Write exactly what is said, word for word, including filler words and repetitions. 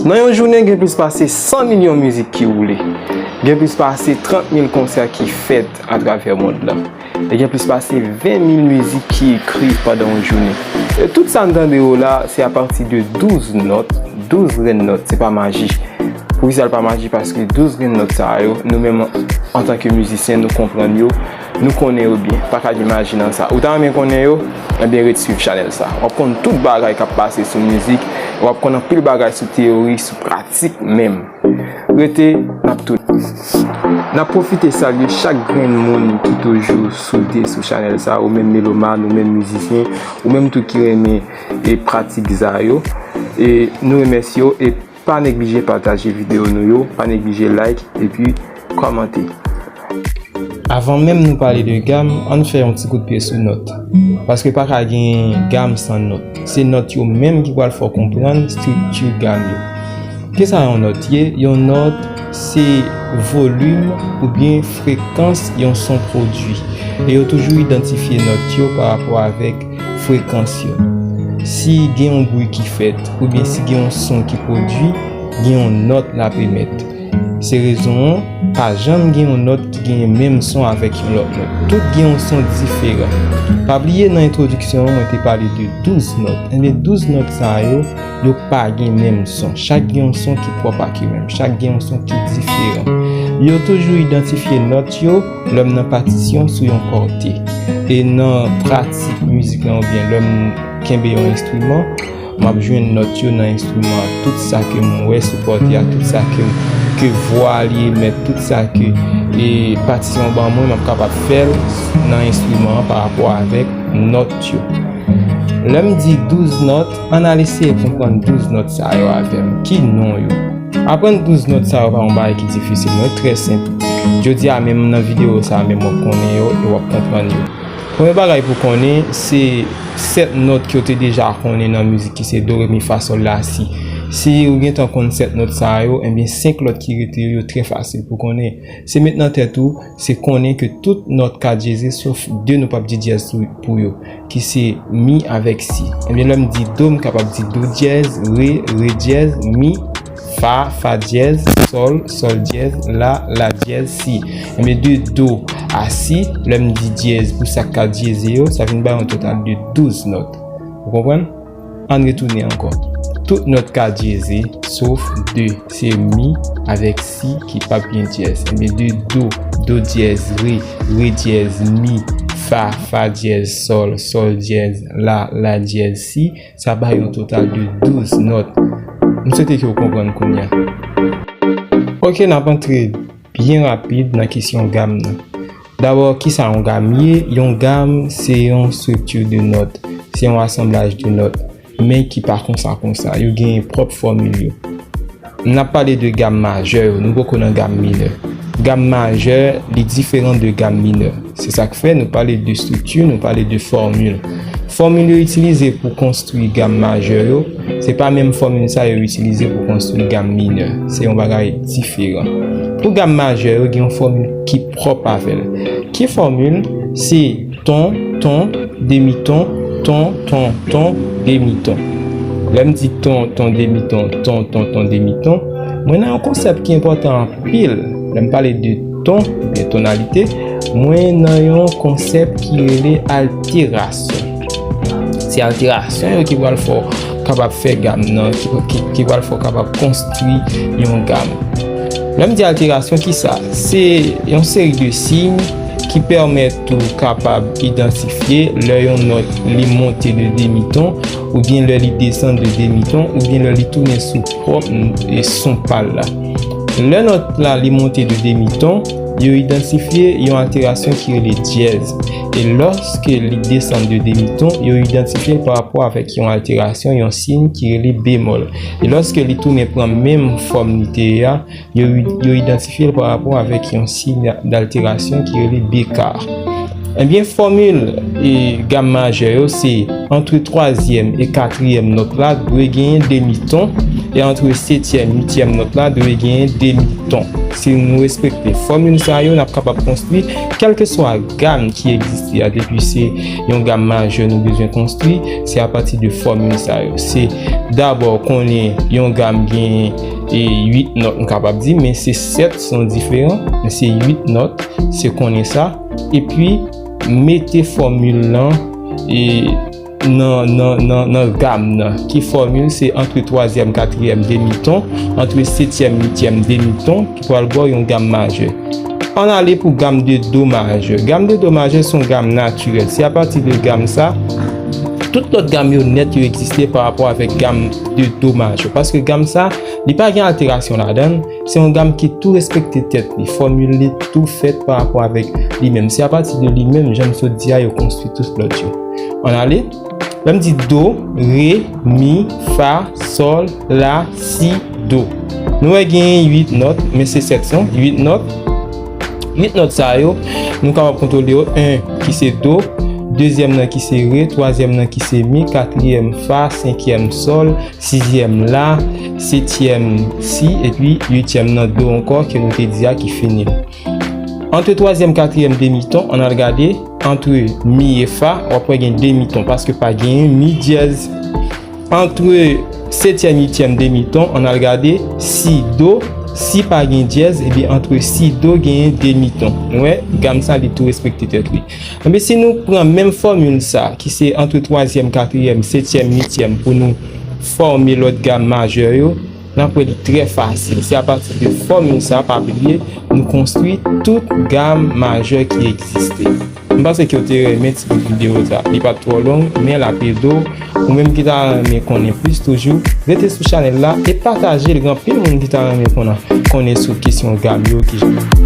Nan yon jounen, gen plis pase san milyon mizik ki woule. Gen plis pase trant mil konsè ki fèt atravè mond lan. E gen plis pase ven mil mizik ki ekri pandan yon jounen. E tout sa n tande yo la, se apati de douz nòt, douz grenn nòt, se pa maji. Poukisa l pa maji? Paske douz grenn nòt sa yo, nou menm antanke mizisyen, nou konprann yo, nou konnen yo byen. Pa ka gen maji nan sa. Ou ta renmen konnen yo? Ebyen, ret swiv chanèl sa. W ap konn tout bagay k ap pase sou mizik, w ap konn anpil bagay sou teyori, sou pratik menm. Rete, n ap tounen. N ap pwofite salye chak grenn moun ki toujou soude sou chanèl sa, ou menm melomàn, ou menm mizisyen, ou menm tou ki renmen e pratik sa yo. E nou remèsye w e pa neglije pataje videyo nou yo, pa neglije like epi kòmante. Avan menm nou pale de gam, ann fè yon ti kout pye sou nòt. Paske pa ka gen gam san nòt. Se nòt yo menm ki pral fè w konprann estrikti gam yo. Kisa yon nòt ye? Yon nòt se volim oubyen frekans yon son pwodui. E yo toujou idantifye nòt yo pa rapò avèk frekans yo. Si gen yon bri ki fèt, oubyen si gen yon son ki pwodui, gen yon nòt l ap emèt. Se rezon an, pa janm gen yon nòt ki genyen menm son avèk yon lòt nòt. Tout gen yon son diferan. Pa bliye nan entwodiksyon an, mwen te pale de douz nòt. Ebyen, douz nòt sa yo, yo pa gen menm son. Chak gen yon son ki pwòp ak yo menm. Chak gen yon son ki diferan. Yo toujou idantifye nòt yo lè m nan patisyon sou yon kòte. E nan pratik mizik lan oubyen lè m kenbe yon enstriman, m ap jwenn nòt yo nan enstriman an. Tout sa ke m wè sou kòte a, tout sa ke, ke vwa li emèt, tout sa ke, e, patisyon an ban mwen, m ap kapab fè l nan enstriman an pa rapò avèk nòt yo. Lè m di douz nòt, ann al eseye konprann douz nòt sa yo avè m. Ki non yo? Aprann douz nòt sa yo pa yon bagay ki difisil, non, trè senp. Jodi a menm nan videyo sa a menm w ap konnen yo e w ap konprann yo. Premye bagay pou konnen, se sèt nòt ke w te deja konnen nan mizik ki se do, re, mi, fa, sòl, la, si. Si ou gentan konn sèt nòt sa yo, ebyen senk lòt ki rete yo, yo trè fasil pou konnen. Se met nan tèt ou, se konnen ke tout nòt ka dyeze, sof de nou p ap di dyèz sou, pou yo, ki se mi avèk si. Ebyen, lè m di do, m kapab di do dyèz, re, re dyèz, mi, fa, fa dyèz, sòl, sòl dyèz, la, la dyèz, si. Ebyen, de do a si, lè m di dyèz pou sa k ka dyeze yo, sa vin bay yon total de douz nòt. Ou konprann? Ann retounen ankò. Tout nòt ka dyeze, sof de. Se mi avèk si ki p ap gen dyèz. Ebyen, de do, do dyèz, re, re dyèz, mi, fa, fa dyèz, sòl, sòl dyèz, la, la dyèz, si, sa bay yon total de douz nòt. M swete ke w konprann kounye a. Ok, n ap antre byen rapid nan kesyon gam nan. Dabò, kisa yon gam ye? Yon gam se yon estrikti de nòt, se yon asanblaj de nòt, men ki pa konsa konsa. Yo gen pwòp fòmil yo. N ap pale de gam majè yo, nou poko nan gam minè. Gam majè, li diferan de gam minè. Se sa k fè nou pale de estrikti, nou pale de fòmil. Fòmil yo itilize pou konstwi gam majè yo, se pa menm fòmil sa yo itilize pou konstwi gam minè. Se yon bagay diferan. Pou gam majè yo, gen yon fòmil ki pwòp avè l. Ki fòmil? Se ton, ton, demiton, ton, ton, ton, demiton. Lè m di ton, ton, demiton, ton, ton, ton, demiton, mwen nan yon konsèp ki enpòtan anpil lè m pale de ton, oubyen tonalite, mwen nan yon konsèp ki rele alterasyon. Se alterasyon yo ki pral fè w kapab fè gam nan, ki, ki, ki pral fè w kapab konstwi yon gam. Lè m di alterasyon, kisa? Se yon seri de siy ki pèmèt ou kapab idantifye lè yon nòt li monte de demiton, oubyen lè li desann de demiton, oubyen lè li tounen sou pwòp, e, son pa l la. Lè nòt la li monte de demiton, yo idantifye yon alterasyon ki rele dyèz. E lòske li desann de demiton, yo idantifye l pa rapò avèk yon alterasyon, yon siy ki rele bemòl. E lòske li tounen pran menm fòm li te ye a, yo, yo idantifye l pa rapò avèk yon siy d'a-, d'alterasyon ki rele beka. Ebyen, fòmil, e, gam majè yo se antre twazyèm e katriyèm nòt la dwe genyen demiton, e antre setyèm, uityèm nòt la dwe genyen demi, ton. Si nou respekte fòmil sa yo, n ap kapab konstwi kèlkeswa gam ki egziste a. Depi se yon gam majè nou bezwen konstwi, se apati de fòmil sa yo. Se dabò konnen yon gam gen e uit nòt, m kapab di, men se sèt son diferan, men se uit nòt, se konnen sa. Epi mete fòmil lan e nan, nan, nan, nan gam nan. Ki fòmil? Se antre twazyèm, katriyèm demiton, antre setyèm, uityèm demiton, ki pral ba w yon gam majè. Ann ale pou gam de do majè. Gam de do majè se yon gam natirèl. Se apati de gam sa, tout lòt gam yo nèt yo egziste pa rapò avèk gam de do majè. Paske gam sa, li pa gen alterasyon ladan l. Se yon gam ki tou respekte tèt li. Fòmil li tou fèt pa rapò avèk li menm. Se apati de li menm, jan m sot di a, yo konstwi tout lòt yo. Ann ale. Lè m di do, re, mi, fa, sòl, la, si, do. Nou wè genyen uit nòt, men se sèt son, uit nòt. Uit nòt sa yo, nou kapab kontwole yo. En ki se do, dezyèm nan ki se re, twazyèm nan ki se mi, katriyèm fa, senkyèm sòl, sizyèm la, setyèm si, epi uityèm nan do ankò ke nou te di a ki fini. Antre twazyèm, katriyèm demiton, ann al gade, antre mi e fa, w ap wè gen demiton, paske pa genyen mi dyèz. Antre setyèm, uityèm demiton, ann al gade, si, do, si pa gen dyèz, ebyen, antre si, do, genyen demiton. Nou wè, gam sa, li tou respekte tèt li. Enben, si nou pran menm fòmil sa, ki se antre twazyèm, katriyèm, setyèm, uityèm, pou nou fòme lòt gam majè yo, n ap wè li trè fasil. Se apati de fòmil sa, pa bliye, nou konstwi tout gam majè ki egziste. M panse ke w te renmen ti bout videyo sa. Li pa t twò long, men l ap ede w. Ou menm ki ta renmen konnen plis toujou, rete sou chanèl la e pataje l gen anpil moun ki ta renmen konnen, konnen sou kesyon gam yo ki jan.